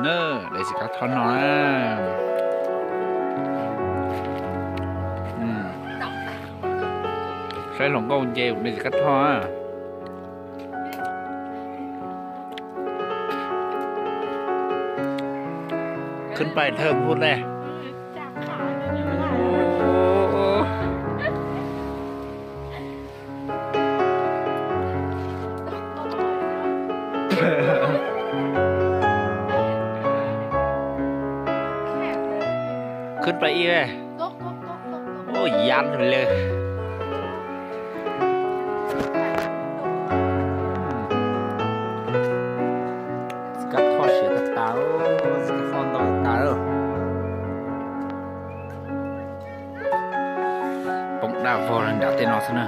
Na, de txiv kab thoj no na. Saib hluas nkauj nce de txiv kab thoj na. Khwb pais thawj npub tej. Khwb pais ib. Ua yam lawm. Txiv kab thoj siav tas tas, txiv kab thoj ntau tas tas lawm. Poob daj vog nram tej no xwb na.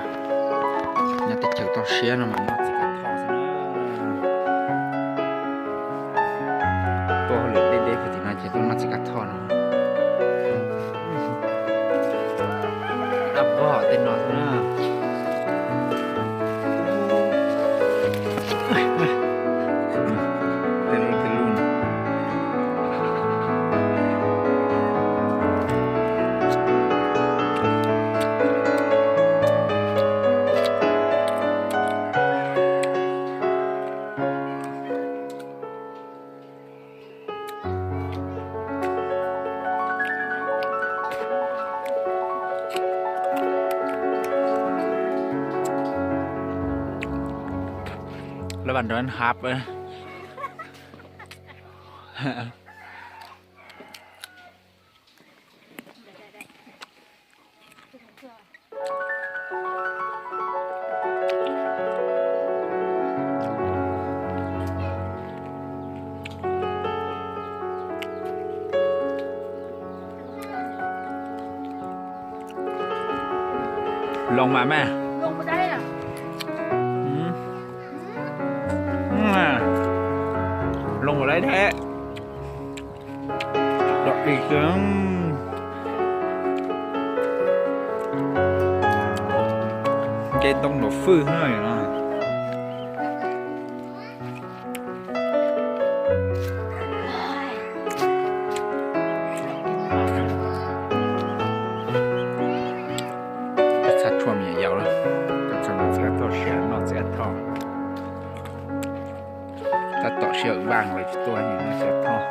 Nyob teb chaws toj siab no mas noj txiv kab thoj xwb na. Tuaj hauj lwm deb deb puag tim no ces tuaj noj txiv kab thoj no. Daj vog tej no xwb na. Tej lub tej lub. Lawv vas nrov hab. Loo mas mas. Loo ua laib thiab. Dom dig, nce ntoo nram fwj no. Txhaj tshuaj me nyuam yaus lawm, txhaj noj txiv kab thoj siav, noj txiv kab thoj. Tab tom sij hawm vaj los tsis tuaj noj txiv kab thoj.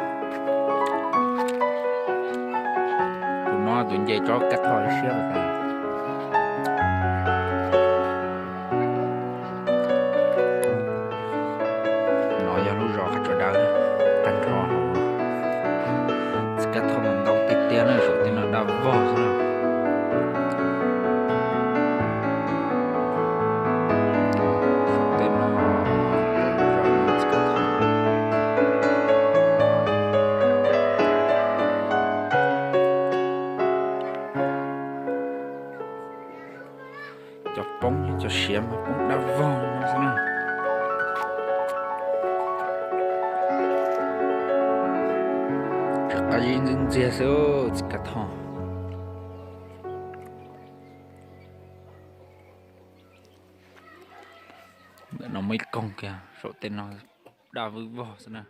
Tus no tus nce tsob kab thoj siab tas. No yog lub zos qab tsuas dawb tag nrho. Txiv kab thoj mas ntau tiag tiag na, saum tej no daj vog xwb na. Saum tej no, txiv kab thoj. Cov poob cov siav mas poob daj vog no xwb na. Tsam qab zib ntxiag ntxiag xwb txiv kab thoj. Ntawm no muaj ib koog kiag, saum tej no daj vwj vog xwb na.